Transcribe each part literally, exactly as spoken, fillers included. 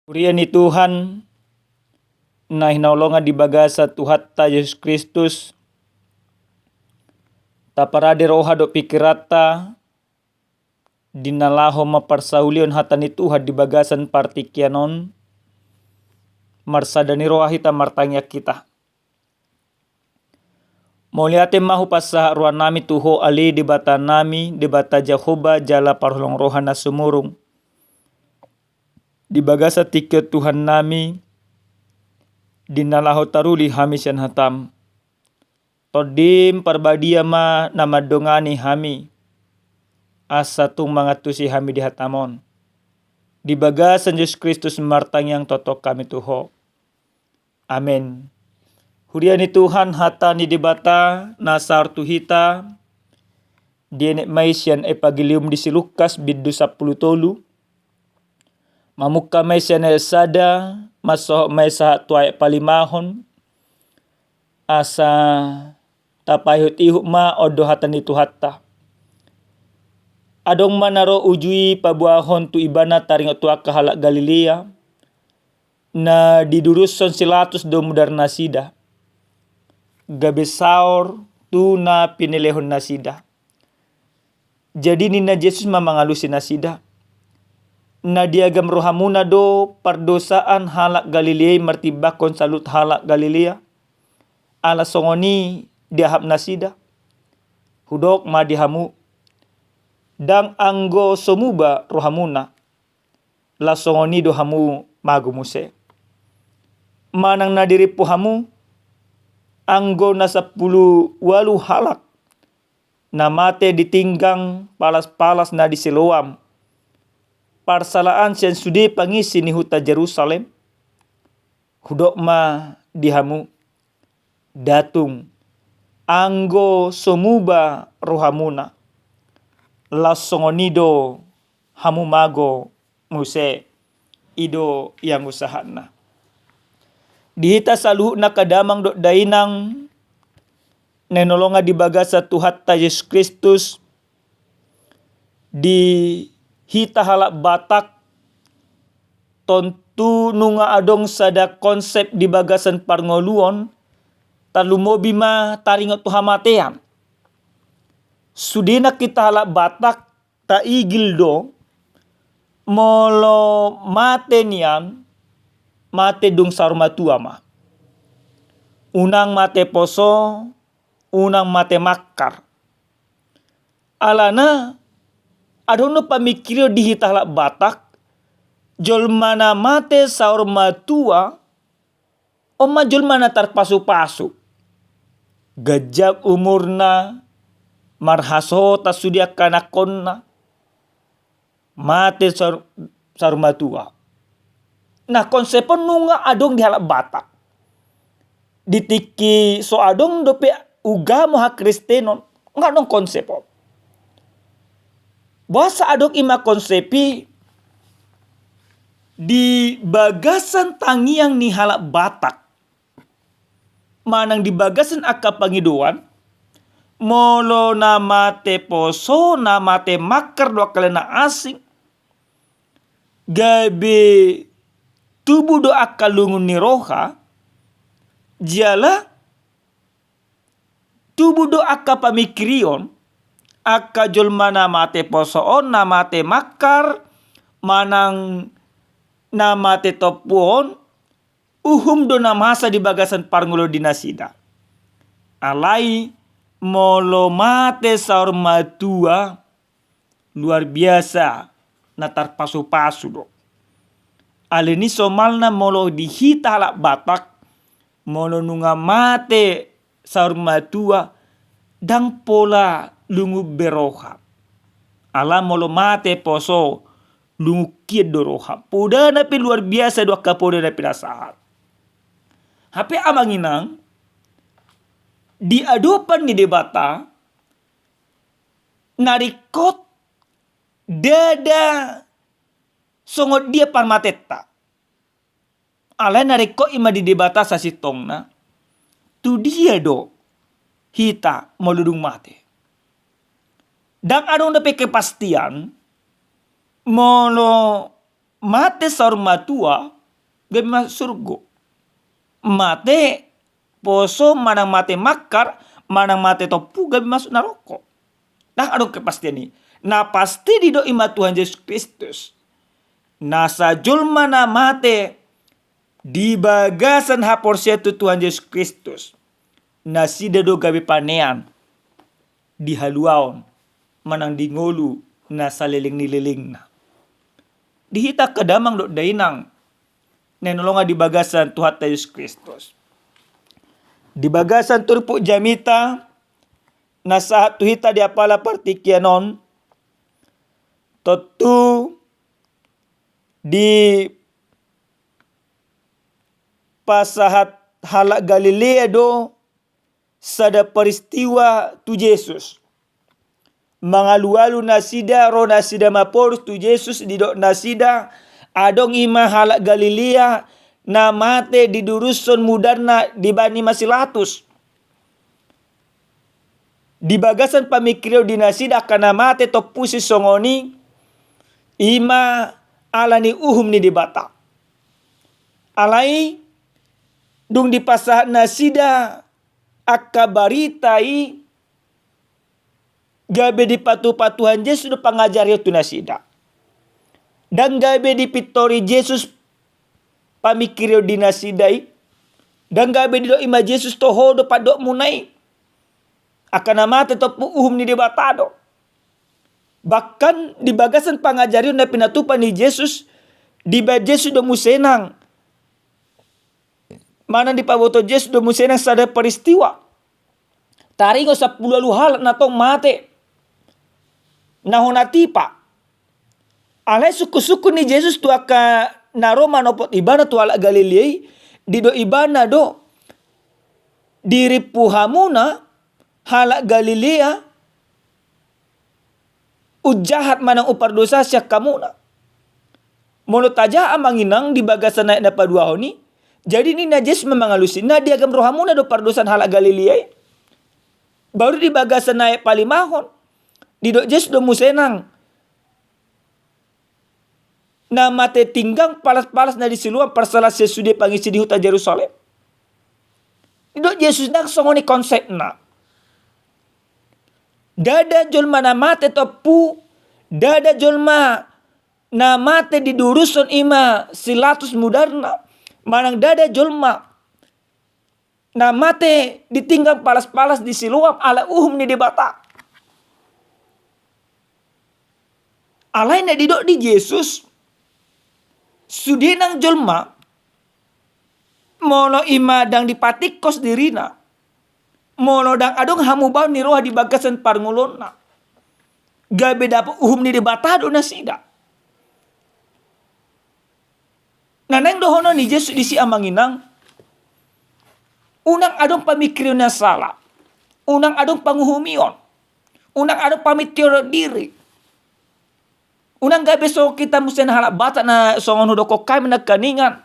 Huria ni Tuhan na hinaholongan di bagasan Tuhanta Jesus Kristus, taparade roha dohot pikiranta di na laho mamparsaulihon hata ni Tuhan di bagasan partingkian on. Marsada ni roha hita, martangiang hita. Mauliate ma hupasahat rohanami tu Ho ale Debatanami, Debata Jahowa jala parholong roha na sumurung. Di bagasan tingki on Tuhannami, di na laho taruli hami sian hataM, TondiM Parbadia ma na mandongani hami, asa tung mangantusi hami di hataM on. Di bagasan Jesus Kristus martangiang tongtong hami tu Ho. Amen. Huria ni Tuhan, hata ni Debata na saor tu hita dienet ma i sian Evangelium di si Lukas bindu sampulu tolu. Mamungka ma i sian ayat sada, mansohot ma i sahat tu ayat palimahon, asa tapaihutihut ma on do hata ni Tuhanta. Adong ma na ro uju i paboahon tu Ibana taringot tu angka halak Galilea, na didurushon si Pilatus do mudarnasida, gabe saor tu na pinelehonnasida. Jadi ninna Jesus ma mangalusi nasida: Na diagam rohamuna do pardosaan halak Galilea i martimbangkon saluhut halak Galilea? Ala songon i diahap nasida? Hudok ma di hamu, ndang anggo so muba rohamuna, laos songon i do hamu mago muse. Manang na dirimpu hamu, anggo na sampulu ualu halak na mate di tinggang palaspalas na di Siloam, parsalaan sian sude pangisi ni huta Jerusalem? Hudok ma di hamu, ndang tung, anggo so muba rohamuna, laos songon i do hamu mago muse. I do ianggo sahatna. Di hita saluhutna angka damang dohot dainang na hinaholongan di bagasan Tuhanta Jesus Kristus, di hita halak Batak, tontu nunga adong sada konsep di bagasan parngoluon, tarlumobi ma taringot tu hamatean. Sude nang hita halak Batak taigil do, molo mate nian, mate dung saur matua ma. Unang mate poso, unang mate mangkar. Alana, adong do pamingkirion di hita halak Batak, jolma na mate saur matua, on ma jolma na tarpasupasu. Ganjang umurna, marhasohotan sude angka anakkonna, mate saur, saur matua. Nah, konsep on nunga adong di halak Batak. Di tingki so adong dope ugamo hakristenon, nunga adong konsep on. Boasa adong i ma konsep i di bagasan tangiang ni halak Batak, manang di bagasan angka pangidoan, molo na mate poso, na mate mangkar dohot angka na asing, gabe tubu do angka lungun ni roha, jala tubu do angka pamingkirion, angka jolma na mate poso on, na mate mangkar, manang na mate tompu on, uhum do na masa di bagasan parngoluon di nasida. Alai molo mate saur matua, luar biasa, na tarpasupasu do. Alani i somalna molo di hita halak Batak, molo nunga mate saur matua, ndang pola lungun be roha. Ala molo mate poso, lungun hian do roha. Podana pe luar biasa do angka poda na pinasahat. Hape amang inang, di adopan ni Debata, na ringkot ndada songon dia parmatenta. Alai na ringkot i ma di Debata sasintongna, tu dia do hita molo dung mate. Ndang adong dope kepastian, molo mate saur matua, gabe masuk surgo. Mate poso manang mate mangkar, manang mate tompu gabe masuk naroko. Ndang adong kepastian i. Na pasti didok i ma Tuhan Jesus Kristus. Nasa jolma na mate di bagasan haporseaon tu Tuhan Jesus Kristus, nasida do gabe panean di haluaon manang di ngolu na saleleng ni lelengna. Di hita angka damang dohot dainang na hinaholongan di bagasan Tuhanta Jesus Kristus, di bagasan turpuk jamita na sahat tu hita di apala partingkian on, tontu dipasahat halak Galilea do sada peristiwa tu Jesus. Mangalualu nasida, ro nasida maporus tu Jesus, didok nasida, adong i ma halak Galilea na mate didurushon mudarna dibahen i ma si Pilatus. Di bagasan pamingkirion di nasida angka na mate tompu sisongon i, i ma ala ni uhum ni Debata. Alai dung dipasahat nasida angka barita i, gabe dipatupa Tuhan Jesus do pangajarion tu nasida. Ndang gabe dipintori Jesus pamingkirion di nasida i. Ndang gabe didok i ma Jesus, toho do pandokmuna i, angka na mate tompu uhum ni Debata do. Bahkan di bagasan pangajarion na pinatupa ni Jesus, dibahen Jesus do muse nang, manang dipabotohon Jesus do muse nang sada peristiwa. Taringot sampulu ualu halak na tong mate, na hona tipa. Alai sungkun-sungkun ni Jesus tu angka na ro manopot ibana tu halak Galilea i, didok ibana do, dirimpu hamuna halak Galilea, umjahat manang umpardosa sian hamuna. Molo tajaha amang inang di bagasan ayat na paduahon i, jadi ninna Jesus ma mangalusi, na diagam rohamuna do pardosaan halak Galilea i? Baru di bagasan ayat palimahon, didok Jesus do muse nang, na mate tinggang palas-palas na di Siloam parsalaan sian sude pangisi di huta Jerusalem. Didok Jesus ndang songon i konsepna. Ndada jolma na mate tompu, ndada jolma na mate didurushon i ma si Pilatus mudarna, manang ndada jolma na mate ditinggang palas-palas di Siloam ala uhum ni Debata. Alai na didok di Jesus, sude nang jolma, molo i ma ndang dipatingkos dirina, molo ndang adong hamubaon ni roha di bagasan parngoluonna, gabe dapot uhum ni Debata do nasida. Na naeng dohonon ni Jesus disi amang inang, unang adong pamingkirion na sala, unang adong panguhumion, unang adong pamintoron diri. Unang gabe songon hita muse na halak Batak na songon hudokkon hami nangkaningan,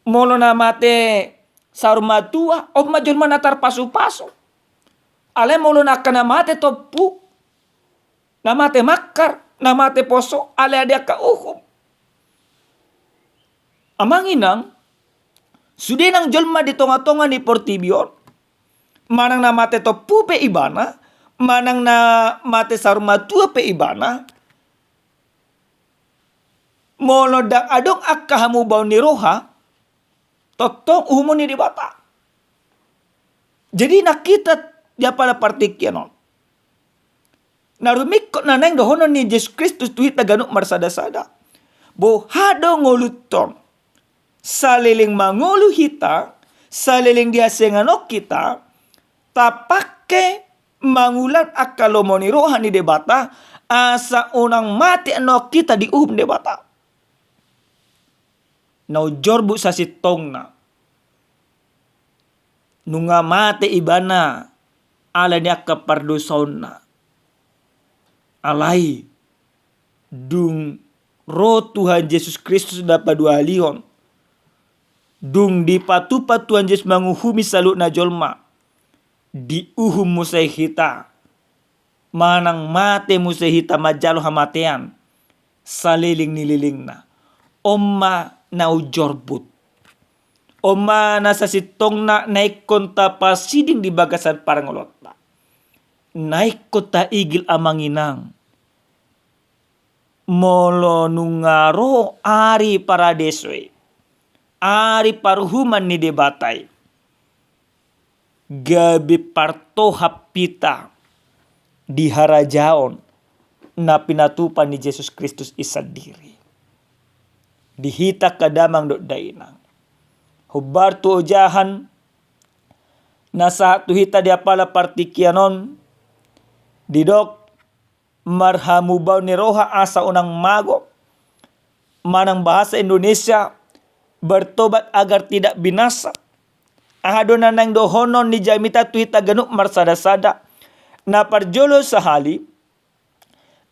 molo na mate saur matua, on ma jolma na tarpasu-pasu. Alai molo na angka na mate tompu, na mate mangkar, na mate poso, alai adong angka uhum. Amang inang, sude nang jolma di tonga-tonga ni portibi on, manang na mate tompu pe ibana, manang na mate saur matua pe ibana, molo ndang adong angka hamubaon ni roha, tongtong uhumon ni Debata. Jadi nang hita di apala partingkian on, na rumingkot na naeng dohonon ni Jesus Kristus tu hita ganup marsada-sada, boha do ngolunta on? Saleleng mangolu hita, saleleng dihasinganon hita, tapangke mangulang angka lomo ni roha ni Debata, asa unang mate annon hita di uhum Debata. Na umjorbut sasintongna, nunga mate ibana ala ni angka pardosaonna. Alai dung ro Tuhan Jesus Kristus na paduahalihon, dung dipatupa Tuhan Jesus manguhumi saluhutna jolma, diuhum muse hita, manang mate muse hita manjalo hamatean saleleng ni lelengna. On ma na umjorbut. On ma na sasintongna na ingkon tapasiding di bagasan parngoluonta. Na ingkon taigil amang inang. Molo nunga ro ari paradeso i, ari paruhuman ni Debata i, gabe partohap hita di harajaon na pinatupa ni Jesus Kristus i sandiri. Di hita angka damang dohot dainang. Hombar tu ojahan na sahat tu hita di apala partingkian on, didok marhamubaon ni roha asa unang mago. Manang bahasa Indonesia, bertobat agar tidak binasa. Aha do na naeng dohonon ni jamita tu hita ganup marsada-sada? Na parjolo sahali,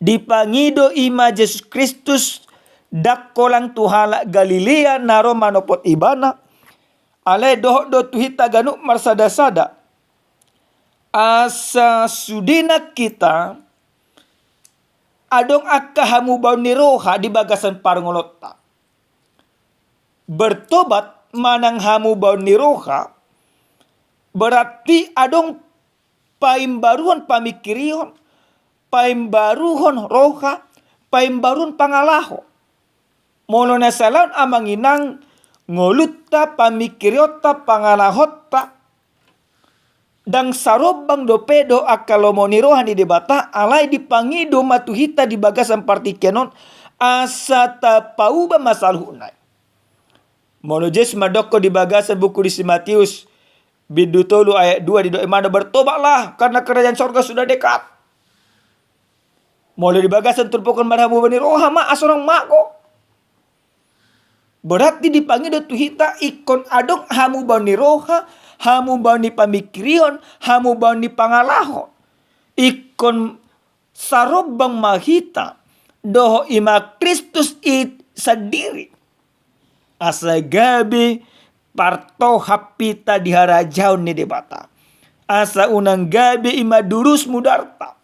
dipangido i ma Jesus Kristus ndang holan tu halak Galilea na ro manopot Ibana, alai dohot do tu hita ganup marsada-sada. Asa sude nang hita adong angka hamubaon ni roha di bagasan parngoluonta. Bertobat manang hamubaon ni roha berarti adong paimbaruhon pamingkirion, paimbaruhon roha, paimbaruhon pangalaho. Molo na sala on amang inang, ngolunta, pamingkirionta, pangalahonta ndang sarombang dope dohot angka lomo ni roha ni Debata, alai dipangido ma tu hita di bagasan partingkian on asa tapauba ma saluhutna i. Molo Jesus mandokkon di bagasan buku ni si Matius, bindu tolu ayat dua, didok imana, "Bertobatlah, karena kerajaan sorga sudah dekat." Molo di bagasan turpuk on marhamubaon ni roha ma asa unang mago. Berarti dipangido tu hita ingkon adong hamubaon ni roha, hamubaon ni pamingkirion, hamubaon ni pangalaho. Ingkon sarombang ma hita dohot i ma Kristus i sandiri. Asa gabe partohap hita di harajaon ni Debata. Asa unang gabe i ma durus mudarta.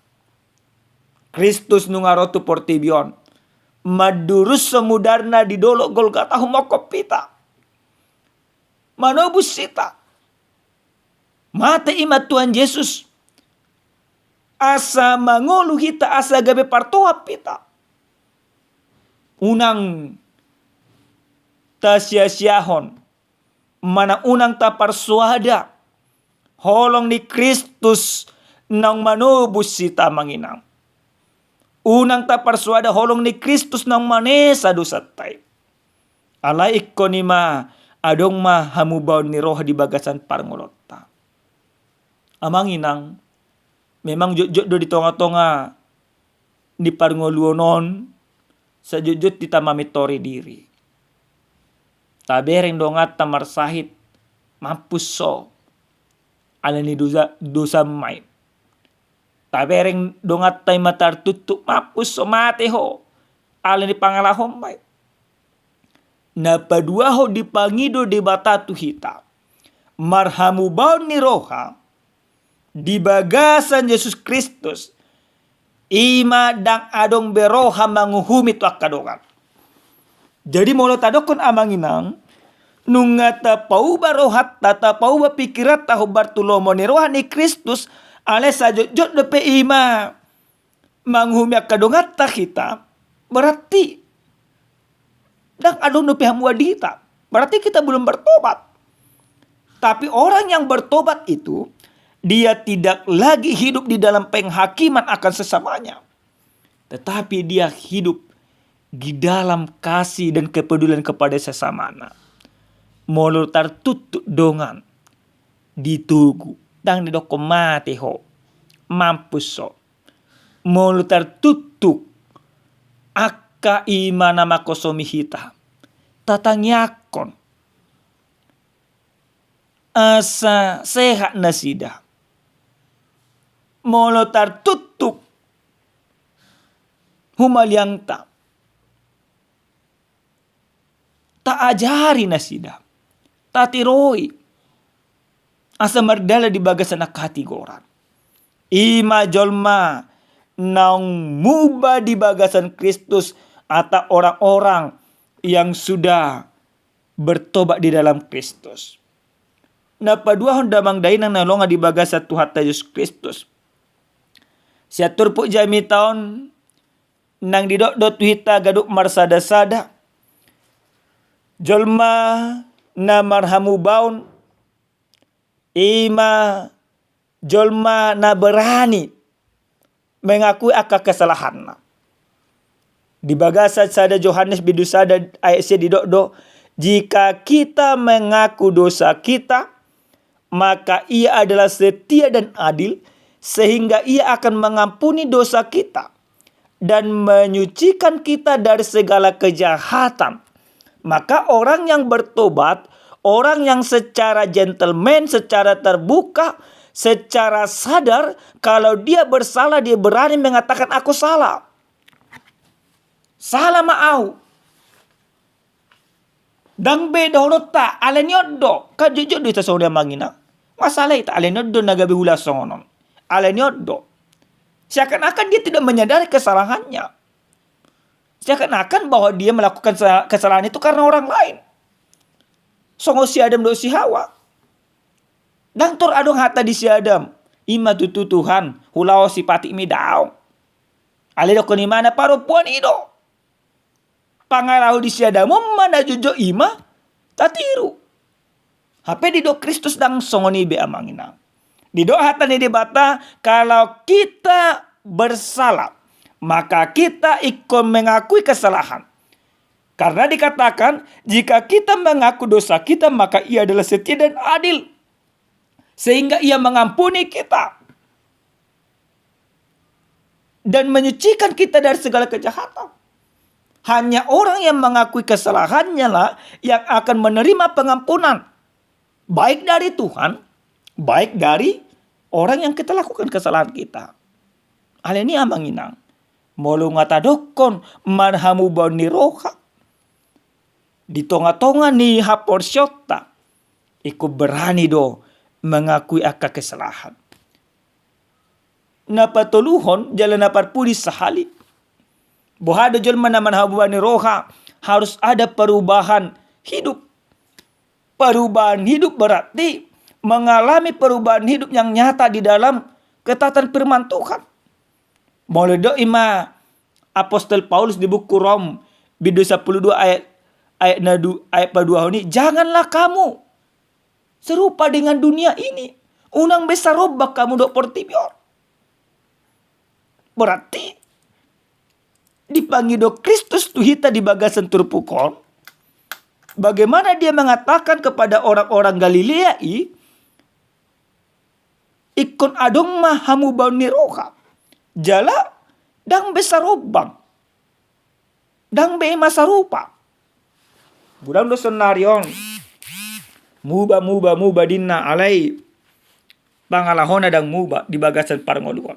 Kristus nunga ro tu portibi on mandurushon mudarna di dolok Golgata, humophop hita, manobus hita. Mate i ma Tuhan Jesus asa mangolu hita, asa gabe partohap hita. Unang tasia-siahon, manang unang taparsoada holong ni Kristus naung manobus hita amang inang. Unang taparsoada holong ni Kristus naung manesa dosanta i. Alai ingkon i ma, adong ma hamubaon ni roha di bagasan parngoluonta. Amang inang, memang jotjot do di tonga-tonga ni parngoluon on, sai jotjot hita mamintori diri. Tabereng donganta marsahit, mampus ho, alani dosa, dosamma i. Tabereng donganta i ma tartuktuk, mampus ho, mate ho, alani pangalahomma i. Na paduahon, dipangido Debata tu hita marhamubaon ni roha di bagasan Jesus Kristus, i ma ndang adong be roha manguhumi tu angka dongan. Jadi molo tadokkon amang inang, nunga tapauba rohanta, tapauba pingkiranta hombar tu lomo ni roha ni Kristus, alai sai jotjot dope i ma manguhumi angka donganta hita, berarti ndang adong dope hamubaon di hita. Berarti kita belum bertobat. Tapi orang yang bertobat itu, dia tidak lagi hidup di dalam penghakiman akan sesamanya. Tetapi dia hidup di dalam kasih dan kepedulian kepada sesamana. Molo tartuktuk dongan, ditogu, ndang didokkon mate ho, mampus ho. Molo tartuktuk, angka i ma na manghosomi hita, tatangiangkon asa sehat nasida. Molo tartuktuk humaliangta, taajari nasida, tatiroi, asa mardalan di bagasan angka hatigoran. I ma jolma naung muba di bagasan Kristus, atau orang-orang yang sudah bertobat di dalam Kristus. Na paduahon damang dainang na hinaholongan di bagasan Tuhanta Jesus Kristus, sian turpuk jamita on, nang didok do tu hita ganup marsada-sada, jolma na marhamubaon, i ma jolma na berani mengakui angka kesalahanna. Di bagasan sada Johannes bindu sada ayat sia didok do, "Jika kita mengaku dosa kita, maka Ia adalah setia dan adil, sehingga Ia akan mengampuni dosa kita dan menyucikan kita dari segala kejahatan." Maka orang yang bertobat, orang yang secara gentleman, secara terbuka, secara sadar, kalau dia bersalah, dia berani mengatakan, "Aku salah. Salah ma au." Ndang be dohononta, "Alani on do." Kan jotjot do hita songon i, amang inang. Masalah hita, "Alani on do na gabe huula songon on." Alani on do. Seakan-akan dia tidak menyadari kesalahannya. Seakan-akan bahwa dia melakukan sa-, kesalahan itu karena orang lain. Songon si Adam dohot si Hawa. Ndang tor adong hata di si Adam, "I ma tutu Tuhan, huulahon sipatikmi." Daong. Alai didokkon imana, parompuan i do. Pangalaho di si Adam on ma na jotjot i ma tatiru. Hape didok Kristus ndang songon i be, amang inang. Didok hata ni Debata, kalau kita bersalah, maka kita ingkon mengakui kesalahan. Karena dikatakan, jika kita mengaku dosa kita, maka Ia adalah setia dan adil, sehingga Ia mengampuni kita dan menyucikan kita dari segala kejahatan. Hanya orang yang mengakui kesalahannya lah yang akan menerima pengampunan, baik dari Tuhan, baik dari orang yang kita lakukan kesalahan kita. Alani, amang inang, molo nga tadokkon marhamubaon ni roha di tonga-tonga ni haporseaonta, ingkon berani do mengakui angka kesalahan. Na patoluhon jala na parpudi sahali, boha do jolma na marhamubaon ni roha? Harus ada perubahan hidup. Perubahan hidup berarti mengalami perubahan hidup yang nyata di dalam ketaatan firman Tuhan. Molo didok i ma Apostel Paulus di buku Rom, bindu sampulu dua ayat, ayat na du-, ayat paduahon i, "Janganlah kamu serupa dengan dunia ini. Unang be sarombang hamu dohot portibi on." Berarti dipangido Kristus tu hita di bagasan turpuk on, bagaimana Dia mengatakan kepada orang-orang Galilea i, ingkon adong ma hamubaon ni roha. Jala ndang be sarombang. Ndang be i ma sarupa. Godang do saonari on muba, muba, muba ninna, alai pangalahona ndang muba di bagasan parngoluon.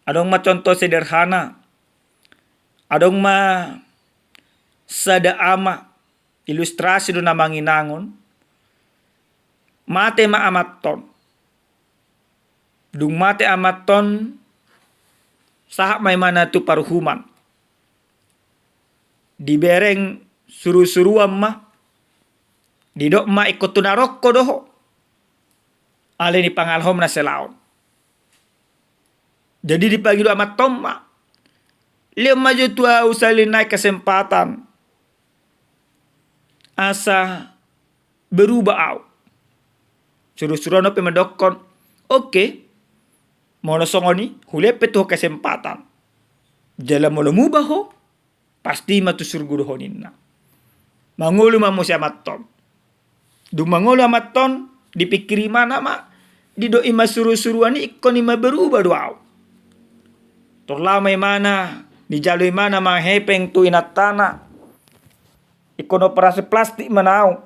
Adong ma contoh sederhana. Adong ma sada ama, ilustrasi do na manginangon. Mate ma amanta on. Dung mate amanta on, sahat ma imana tu paruhuman. Dibereng suru-suruan ma. Didok ma, "Ingkon tu narokko do ho. Alai ni pangalahom na selaon." Jadi dipangido amanta on ma, "Lehon ma jo tu ahu sahali nai kesempatan asa berubah ahu." Suru-suruan on pe mandokkon, "Oke, molo songon i, hulehon pe tu ho kesempatan. Jala molo muba ho, pasti ma tu surgo do ho," ninna. Mangolu ma muse amanta on. Dung mangolu amanta on, dipikiri imana ma, didok i ma suru-suruan i, "Ingkon i ma berubah do ahu." Tor laho ma imana, dijalo imana ma hepeng tu inantana. "Ingkon operasi plastik ma au,"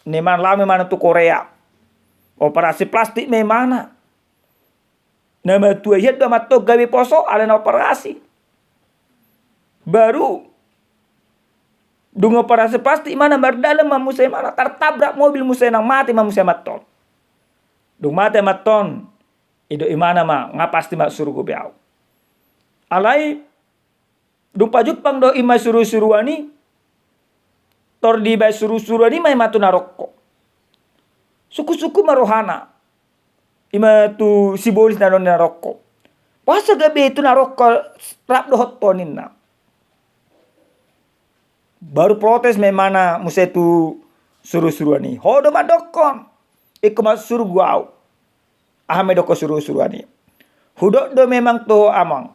ninna imana. Laho ma imana tu Korea. Operasi plastik ma imana. Na matua hian do amanta on gabe poso alana operasi. Baru dung operasi plastik imana, mardalan ma muse imana, tartabrak mobil muse, nang mate ma muse amanta on. Dung mate amanta on, didok imana ma, "Nga pasti ma surgo be ahu." Alai dung pajumpang do i ma suru-suruan i, tor dibaen surusuruan i ma ima tu na rongko. Sungkunsungkun ma rohana ima tu sibolis na adong di na rongko. Boasa gabe tu na rongko rap dohot ho ninna. Baru protes ma imana muse tu surusuruan i. Ho do mandokkon, ingkon marsurusurgu ahu. Aha ma didok surusuruan i? Hudok do memang tu ho amang.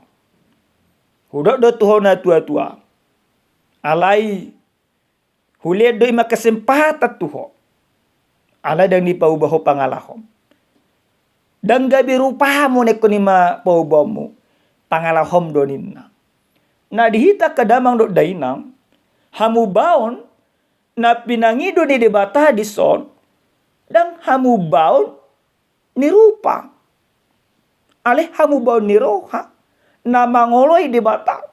Hudok do tu ho natuatua. Alai hulehon do ima kesempatan tu ho. Alai ndang dipauba ho pangalahom. Ndang gabe rupamu nangkin ima paubaonmu. Pangalahom do ninna. Na di hita angka damang dohot dainang, hamubaon na pinangido ni Debata dison, ndang hamubaon ni rupa. Alai hamubaon ni roha na mangoloi Debata.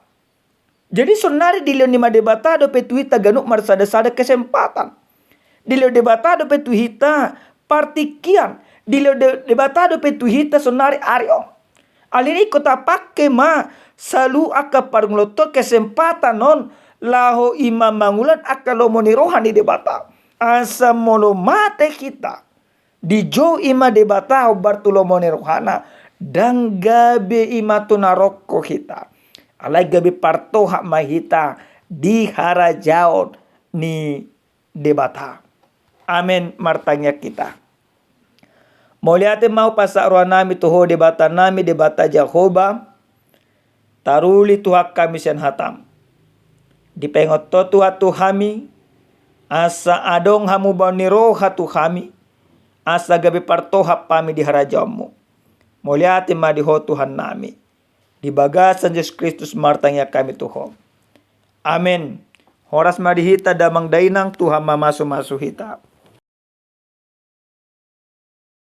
Jadi sonari dilehon ima Debata dope tu hita ganup marsadasada kesempatan. Dilehon Debata dope tu hita partingkian. Dilehon De-, Debata dope tu hita sonari ari on. Alani i ingkon tapangke ma saluhut angka parngoluanta, kesempatan on laho ima mangulahon angka lomo ni roha ni Debata. Asa molo mate hita, dijou ima Debata hombar tu lomo ni rohana, ndang gabe ima tu na rongko hita. Alai gabe partohap ma hita di harajaon ni Debata. Amen. Martangiang hita. Mauliate ma hupasahat rohanami tu ho Debatanami, Debata Jahowa, taruli Tuhan hami sian hatam. Dipaingot ho Tuhan tu hami, asa adong hamubaon ni roha tu hami, asa gabe partohap hami di harajaonmu. Mauliate ma di ho Tuhannami. Di bagasan Jesus Kristus martangiang hami tu ho. Amen. Horas ma di hita damang dainang, Tuhan mamasumasu hita.